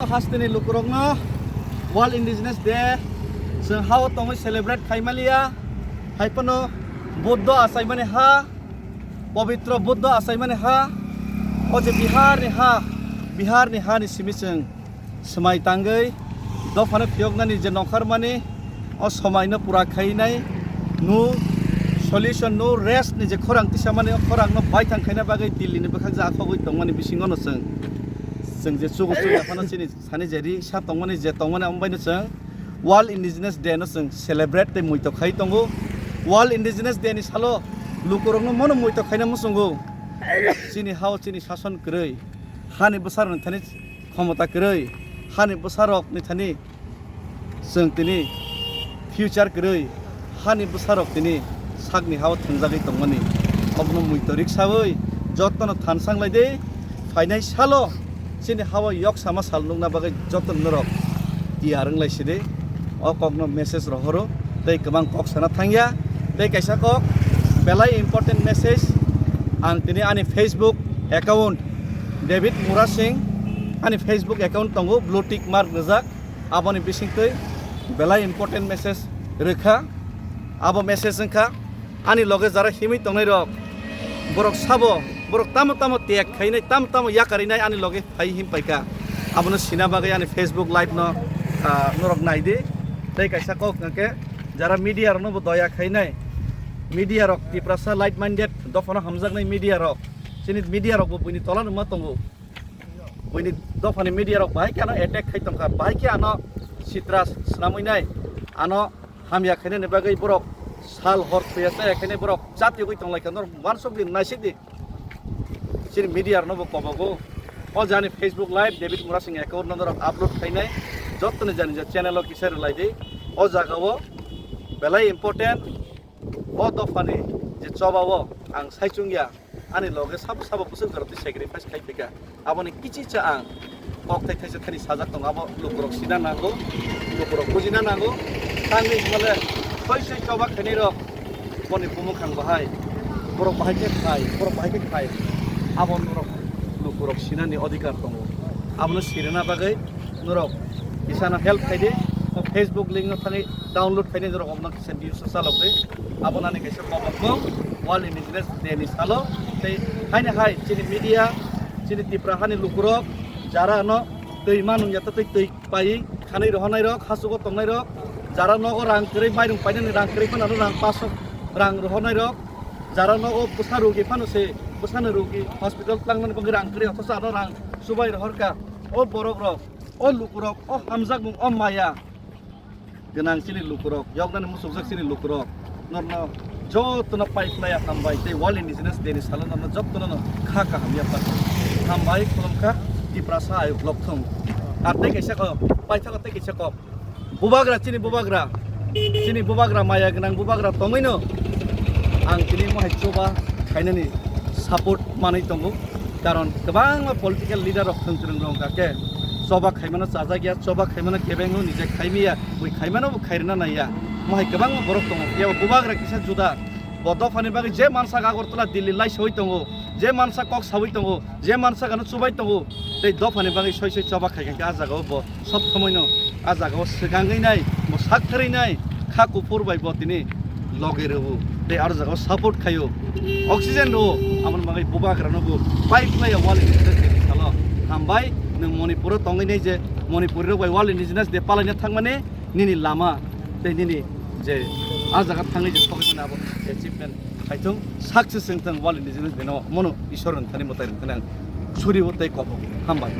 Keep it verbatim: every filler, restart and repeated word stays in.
Hasteni lukurokno World Indigenous Day chwng hao tongwi celebrate khaimaliya, hai phano Buddha achaimani ha, pobitro Buddha achaimani ha, o je Biharni ha, Biharni hani simi chwng swmai tangwi dophano phiyoknani je nongkharmani, o somaino pura khainai, no solution, no rest ni je khorang tisamani, o khorangno baithang khaina bagwi Delhi ni bwkhak je akhogwi tongmani bisingono chwng, chwng je chugo chuya phano chini sani je ri sa tongmani, je tongmani, amo baino chwng World Indigenous Day no chwng celebrate tei muito khai tongo. World Indigenous Day ni salo lukurokno mono muito khaina muchungo. Chini hao chini sason kwrwi, hani bwsarokni thani khomota kwrwi, hani bwsarokni thani chwng tini future kwrwi, hani bwsarok tini sakni hao thwngjagwi tongmani. Obono muito riksawi jotono thansanglai de, phainai salo chini hao yoksama sal nukna bagwi jotono norok tiyar wnglai sidi. O kokno message rohoro tei kwbang kok sana thangya. Tei kaisa kok belai important message ang tini ani Facebook account David Murasing, ani Facebook account tongo, blue tick mark rijak. Aboni bisingtwi belai important message rwkha. Abo message wngkha, ani loge jara himwi tongnairok, borok sabo, borok tamo tamo tek khainai, tamo tamo yakarinai ani loge phai him paikha. Abono sina bagwi ani Facebook live no, ah, norok naidi. Tei kaisa kok hwnkhe, jara media rokno bo doya khainai, media rok Tiprasa like minded dophano hamjaknai media rok, chini media rok bo buini tola numa tongo. Buini dophani media rok bahai khe ano attack khai tongkha, bahai khe ano sitra swnamwi nai, ano hamya khainani bagwi borok sal hor thuya chaya khainai borok chatiyogwi tonglaikha, norok uansukdi, naisikdi. Chini media rokno bo kobogo. O jani Facebook live David Murasing account no norok upload khainai, jottoni jani je channel o kisa rwlaidi. O jaga o belai important. O dophani je choba o ang saichung ya, ani loge sabo sabo bwswk jorok twi sacrifice khai phaikha. Aboni kichicha ang kok thai thaisa thani sajak tongo, abo lukurok sina nango, lukurok bujina nango. Tangwi hwnmale soi soi choba khainai rok boni bumukhang bahai, borok bahai khe khai, borok bahai khe khai, abo norok lukurok sinani odhikar tongo. Abono sirina bagwi norok kisano help khaidi, o Facebook link no thangwi download khaidi, norok omono kisa views o chalokdi. Abo nani kaisa kobokbong World Indigenous Day ni salo. Tei haino hai chini media, chini Tipra hani lukurok jara no twi manung ya twi twi pai khanwi rohornai rok, hachugo tongnai rok, jara nogo rang kwrwi mairung painani rang kwrwi phano rang paso rang rohornai rok, jara nogo bwsa rogi phano se bwsano rogi hospital tlangnani bagwi rang kwrwi, othocho ano rang chubai rohorkha. O borok rok, o lukurok, o hamjakmung, o maya gwnang chini lukurok, yoknani muchukjak chini lukurok, norno jotono pai phlaiya hambai tei World Indigenous Day ni salo norno jotono no kha kaham yapar hambai khulumkha. Tiprasa ayuk lokthung. Ar tei kaisa kok, paithago tei kaisa kok. Bubagra, chini bubagra, chini bubagra, maya gwnang bubagra tongwino ang tini mohai choba khainani support manwi tongo. Karon kwbangma political leader rok thwng kwrwng rok hwnkha khe choba khaimano chajak ya, choba khaimano kebengno nije khaimiya, bui khaimano bo khairwna naiya. Mohai kwbangma borok tongo, phiya bo bubagra kisa juda. Bo dophani bagwi je mansak Agartala, Delhi laisawi tongo, je mansak kok sawi tongo, je mansak ano chubai tongo, tei dophani bagwi soi soi choba khai kha khe a jagao bo sob somoino a jagao swkangwi nai, bo sak thwrwi nai, kha kuphur bai bo tini loge rwo tei aro jagao support khaio, oxygen rwo, aboni bagwi bubagrano bo pai phlaiya World Indigenous Day ni salo. Hambai, nwng Manipuro tongwi nai je Manipuri rok bai World Indigenous Day palaina thangmani nini lama tei nini je a jaga thangwi je sogwi mani abo achievement khaithung, success wngthung World Indigenous Day no, mono Isor rwngthani mwtai rwngthani ang surio tei kobo. Hambai.